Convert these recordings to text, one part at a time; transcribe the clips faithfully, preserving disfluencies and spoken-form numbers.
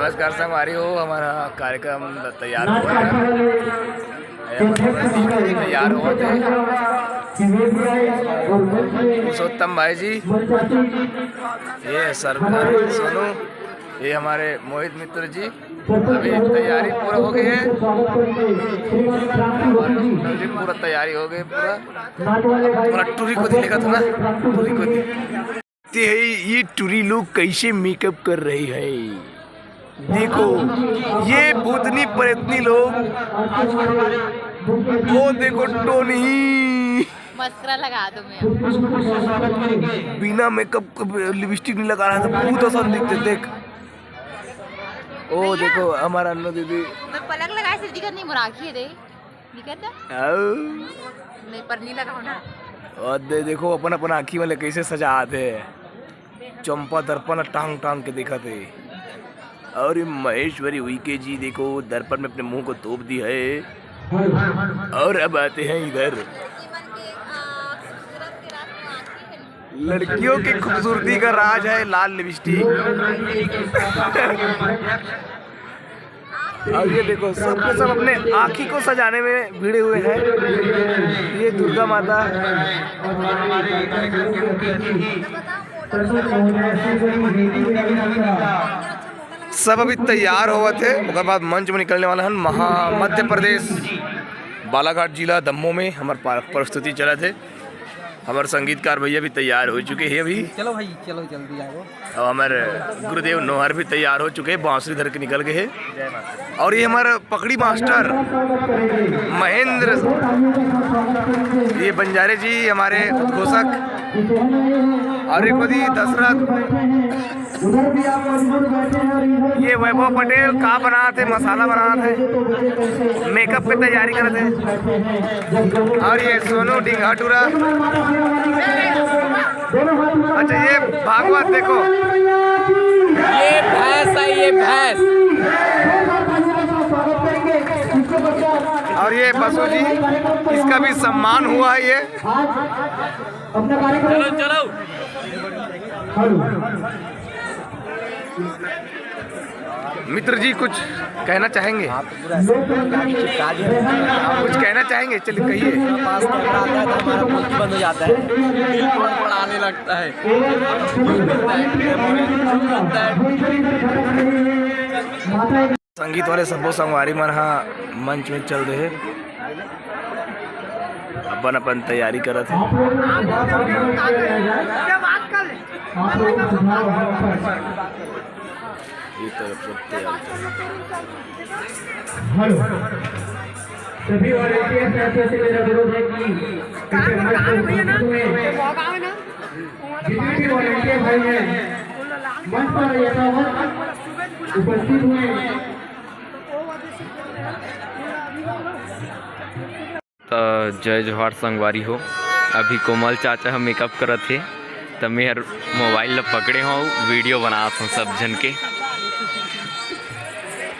नमस्कार संगवारी हो, हमारा कार्यक्रम तैयार हुआ है। ये हमारे पंडित जी भी तैयार हुआ थे। पुरुषोत्तम भाई जी, ये सर सोनू, ये हमारे मोहित मित्र जी। अभी तैयारी पूरा हो गई है, हमारा पूरा तैयारी हो गई पूरा। थोड़ा टूरी को दिलेगा, थोड़ा टूरी को दि- देखते हैं ये टूरी लोग कैसे मेकअप कर रहे हैं। देखो, ये भूतनी प्रेतनी लोग, वो देखो टोनी। मस्करा लगा दो मैं। बिना मेकअप के लिपस्टिक नहीं लगा रहा था, बहुत आसान दिखते। देख, ओ देखो हमारा अन्नू दीदी। मैं पलक लगाए से दिखत नहीं, मुराखी है दे। दिखत है? आओ। नहीं, पर नहीं लगाओ ना। और दे, देखो अपन अपन आँखी वाले कैसे सजा आते हैं। चंपा दर्पण टांग टांग के दिखाते। और ये महेश्वरी उइके जी देखो दर्पण में अपने मुंह को तोप दी है। और अब आते हैं इधर। लड़कियों की खूबसूरती का राज है लाल लिपस्टिक। अब ये देखो, सबके सब अपने आँखी को सजाने में भिड़े हुए हैं। ये दुर्गा माता, सब अभी तैयार होवत हे, ओकर बाद मंच में निकलने वाला हन। महा मध्य प्रदेश, बालाघाट जिला दम्मो में हमर पा-, प्रस्तुति चलत हे। हमारे संगीतकार भैया भी तैयार हो चुके हैं अभी। चलो भाई, चलो जल्दी आओ। और हमारे गुरुदेव नोहर भी तैयार हो चुके हैं, बांसुरी धर के निकल गए हैं। और ये हमारा पकड़ी मास्टर महेंद्र, ये बंजारे जी हमारे उद्घोषक, और एक बदी दशरथ, ये वैभव पटेल का बनात हे, मसाला बनात हे, मेकअप के तैयारी करत हे। और ये सोनू डिंगाटूरा। अच्छा, ये भागवत देखो। ये भैंस है, ये भैंस। और ये बसु जी, इसका भी सम्मान हुआ है ये। चलो, चलो। मित्र जी, कुछ कहना चाहेंगे? कुछ कहना चाहेंगे? चलिए, कहिए। पास कैमरा आता है तो हमारा मुंह बंद हो जाता है, पढ़ाने लगता है। संगीत वाले सबो संगवारी मन ह मंच में चल दे हे, अपन अपन तैयारी करत हे। ये तरफ सब तैयारी। हेलो, सभी वॉलंटियर साथियों से मेरा अनुरोध है कि कृपया मंच पर उपस्थित हुए, जितने भी वॉलंटियर भाई हैं, मंच पर यथावत उपस्थित हुए। त जय जोहार संगवारी हो। अभी कोमल चाचा ह मेकअप करत हे, त मैं हर मोबाइल ल पकड़े हव, वीडियो बनात हव सब झन के।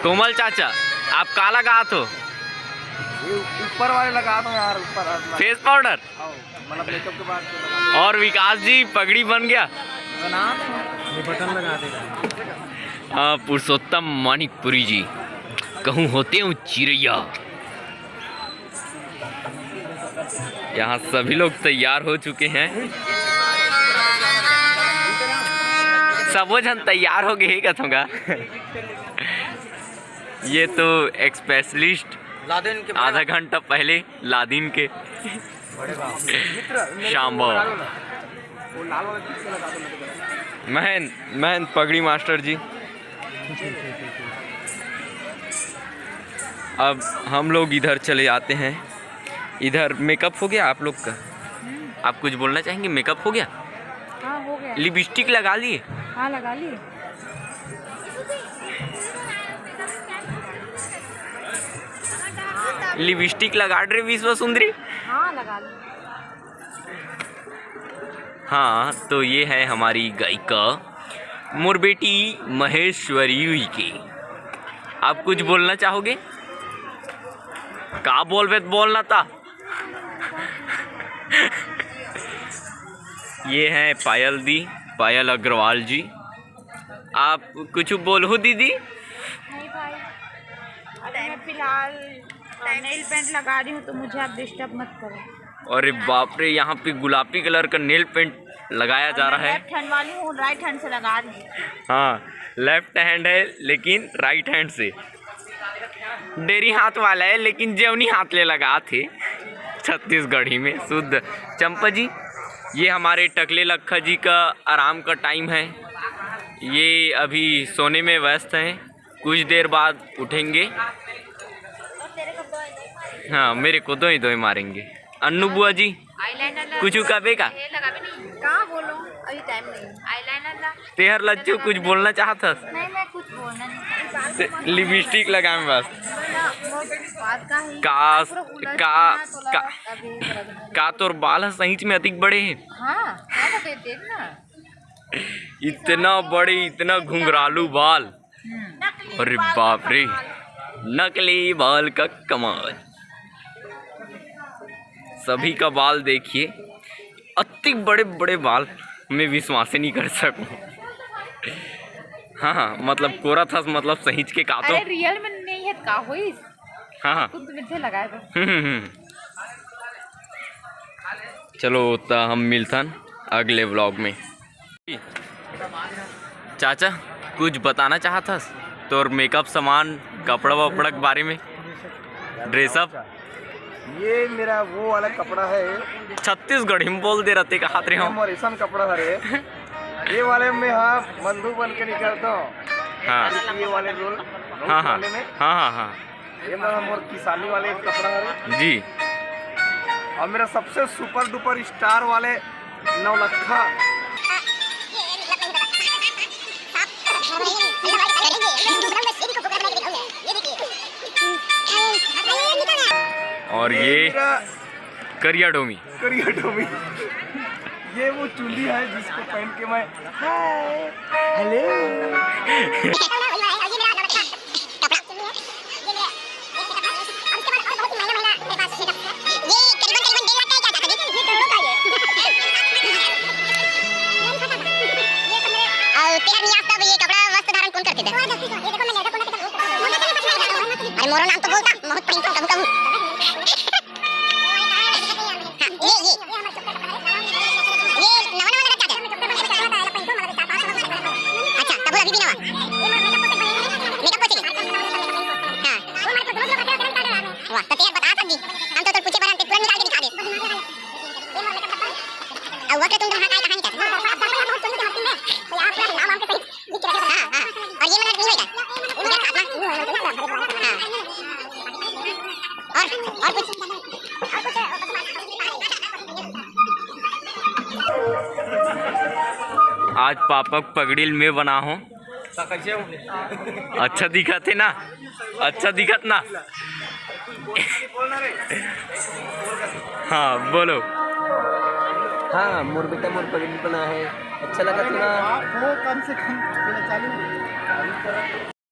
कोमल चाचा, आप का लगात हो? ये ऊपर वाले लगात हव यार, ऊपर। Face powder? हाँ, मतलब मेकअप के बाद जो लगात हव। और विकास जी पगड़ी बन गया? ये बटन लगा देगा। हाँ, पुरुषोत्तम मानिकपुरी जी, कहूँ होते हो चिरैया। यहाँ सभी लोग तैयार हो चुके हैं, सबो झन तैयार हो गए हे कथों का। ये तो एक स्पेशलिस्ट लादेन के आधा घंटा पहले लादिन के शाम। महन, महन पगड़ी मास्टर जी। अब हम लोग इधर चले आते हैं। इधर मेकअप हो गया आप लोग का? आप कुछ बोलना चाहेंगे? मेकअप हो गया? हाँ, हो गया। लिपस्टिक लगा लिए? हाँ, लगा लिए। लिपस्टिक लगा रहे विश्व सुंदरी? हाँ, लगा ली। हाँ, तो ये है हमारी गायिका मोर बेटी महेश्वरी उइके। आप कुछ बोलना चाहोगे? का बोलबे त बोलना था। ये है पायल दी, पायल अग्रवाल जी। आप कुछ बोलहू दीदी? फिलहाल नेल पेंट लगा रही हूँ, तो मुझे आप डिस्टर्ब मत करो। अरे बाप रे, यहाँ पे गुलाबी कलर का नेल पेंट लगाया जा रहा है। लेफ्ट हैंड वाली हूँ, राइट हैंड से लगा रही हूँ। हाँ, लेफ्ट हैंड है लेकिन राइट हैंड से। डेरी हाथ वाला है लेकिन जेवनी हाथ ले लगा थे। छत्तीसगढ़ी में शुद्ध। चंपा जी, ये हमारे टकले लखा जी का आराम का टाइम है। ये अभी सोने में व्यस्त हैं, कुछ देर बाद उठेंगे। हाँ, मेरे को दो ही दो ही मारेंगे। अन्नू बुआ जी, कुछ कबे का? का बोलो, अभी टाइम नहीं है। तेहर लज्जू कुछ बोलना चाहत हस? नहीं, मैं कुछ बोलना नहीं चाहती। लिपस्टिक लगाए बस। का, का, का तोर बाल ह सहीच में अतिक बड़े हे? हाँ, देख ना। इतना बड़े, इतना घुंघरालू बाल। अरे बाप रे, नकली बाल का कमाल। सभी का बाल देखिए, अति बड़े बड़े बाल, मैं विश्वास ही नहीं कर सकूं। हाँ हाँ, मतलब कोरा था, मतलब सहीच के का तो। अरे रियल में नहीं है का होई? हाँ हाँ। खुद मुझे लगाए बस। हम्म हम्म हम्म। चलो, त हम मिलथन अगले व्लॉग में। चाचा, कुछ बताना चाहत हस तोर मेकअप सामान, कपड़ा वपड़ा के बारे में, ड्रेसअप? ये मेरा वो वाला कपड़ा है। छत्तीसगढ़ी में बोल दे रहते, कहात रहे ये हम। मोर ऐसन कपड़ा हरे। ये वाले में, हाँ, बंधु बन के निकलता हूँ। हाँ। ये वाले रोल, हाँ हाँ वाले में। हाँ हाँ हाँ। ये मेरा मोर किसानी वाले कपड़ा हरे। जी। और मेरा सबसे सुपर डुपर स्टार वाले नौलखा। और ये ये मेरा करिया डोमी। करिया डोमी। ये वो चुंदी है जिसको पहन के मैं हाय, हेलो। ये करीबन करीबन डेढ़ लाख का है चाचा, देखिए, ये करोड़ों का है ये। और तेरा नहीं आता, ये कपड़ा वस्त्र धारण कौन करके दे? अरे मोरो नाम तो बोलता, बहुत प्रेम से कहूँ, कहूँ। हाँ, ये, ये। ये नवा नवा लगा चाचा। अच्छा, तब अभी भी नवा। मेकअप पोछे के? हाँ। वाह, तो तेरे बता सब जी। हम तो तोर पूछे बर हम ते तुरंत निकाल के दिखा दे। अब वो तो तुम दोनों हाथ आए कहाँ नहीं चाहते? हाँ, हाँ। और ये मतलब नहीं होएगा? इनका खाना? हाँ। और, और कुछ? आज पापा के पगड़ी ल मैं बना हूँ। अच्छा दिखत हे ना? अच्छा दिखत ना? हाँ, बोलो। हाँ, मोर बेटा मोर पगड़ी बना है, अच्छा लगा तो ना? वो कम से कम चालू।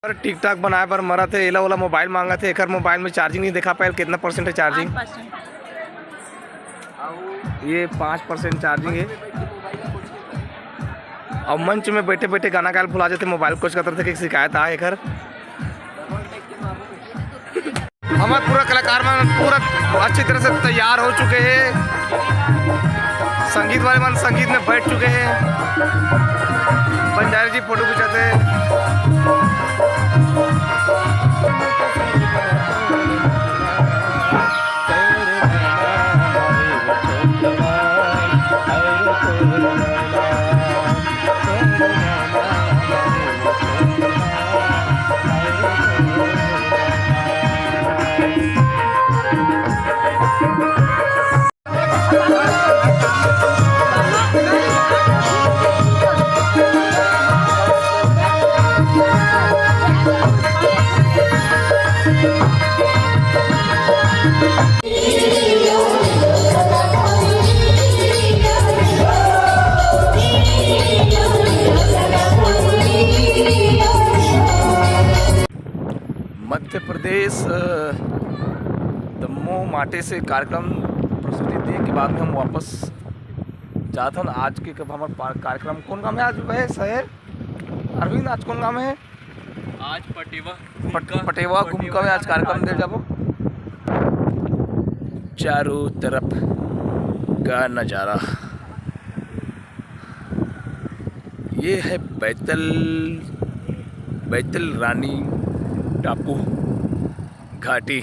अरे, TikTok बनाए बर मरत हे, एला ओला मोबाइल मांगत हे, एकर मोबाइल में चार्जिंग नहीं देखा पायल, कितना परसेंट है चार्जिंग? पाँच परसेंट। ये पाँच परसेंट चार्जिंग है। और मंच में बैठे बैठे गाना गायल भुला जाते, मोबाइल कोच कतर थे, शिकायत आए एकर। हमारे पूरा कलाकार मन पूरा अच्छी तरह से तैयार हो चुके हैं, संगीत वाले मन संगीत में बैठ चुके हैं, बंजारे जी फोटो खिंचाते हैं। मध्य प्रदेश, अ, दमोह माटे से कार्यक्रम प्रस्तुति दे के बाद में हम वापस जात हन। आज के कब हमार पा-, कार्यक्रम कौन गाँव है? आज वह शहर अरविंद, आज कौन गाँव है? आज पटेवा पट-, पटेवा कुमका में आज कार्यक्रम दे जाबो। चारों तरफ का नजारा, ये है बैतल, बैतल रानी टापू घाटी।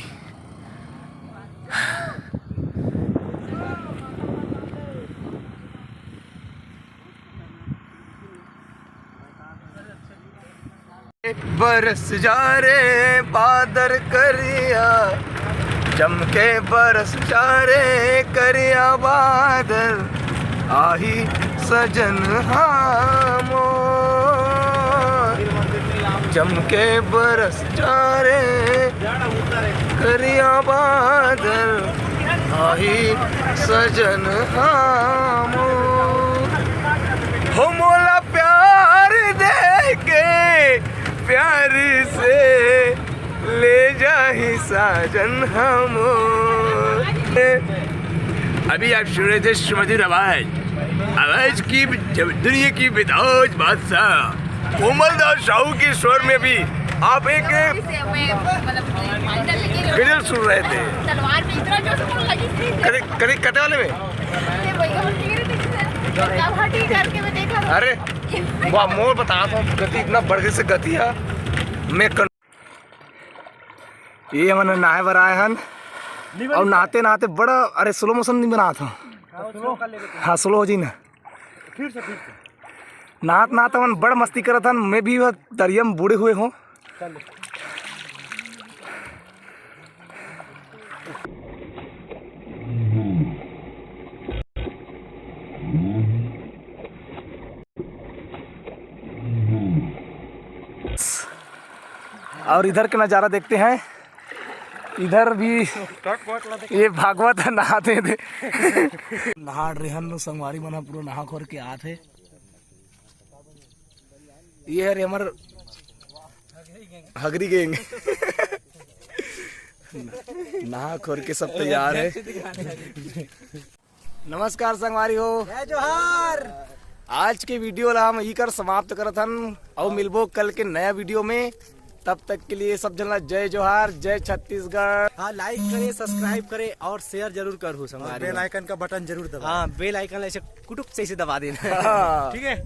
बरस जा रे बादर करिया, जम के बरस जा रे करिया बादर, आही सजन हा मोर। जम के बरस जा रे करिया बादर, आही सजन हा मोर। हो मोला प्यार दे के प्यार से ले जाही साजन हा मोर। अभी आप सुन रहे थे सुमधुर आवाज, आवाज की जब दुनिया की विदाज बादशाह कोमल दास साहू के स्वर में भी आप एक गजल सुन रहे थे। तलवार पे इतना जोर से लगी थी। कदे, कदे, कदे वाले में? ये वही हम कह रहे थे कि सर, कब हटी करके मैं देखा था। अरे, वाह, मोर बता था, गति इतना बढ़ गई से गति है। मैं कर... ये हमन नहाए बर आए हन। अउ नहाते नहाते बड़ा, अरे, स्लो मोशन नहीं बना था। हाँ, स्लो हो जी ना। फिर से, फिर से। नहात नहात हमन बड़ मस्ती करत हन। मैं भी वो दरिया में बूड़े हुए हों। और इधर के नज़ारा देखते हैं। इधर भी ये भागवत नहाते थे। नहा रहे हन लोग, संगवारी मन ह पूरा नहा खोर के आत हे। ये हरे हमर हगरी गैंग। नहा खोर के सब तैयार है। नमस्कार संगवारी हो, जय जोहार। आज के वीडियो ला हम इही कर समाप्त करत हन, अउ मिलबो कल के नया वीडियो में। तब तक के लिए सब झन ला जय जोहार, जय छत्तीसगढ़। हाँ, लाइक करे, सब्सक्राइब करे और शेयर जरूर करहु और संगवारी बेल हो। आइकन का बटन जरूर दबाएं। हाँ, बेल आइकन ऐसे कुटुक से ऐसे दबा देना। हाँ। ठीक है।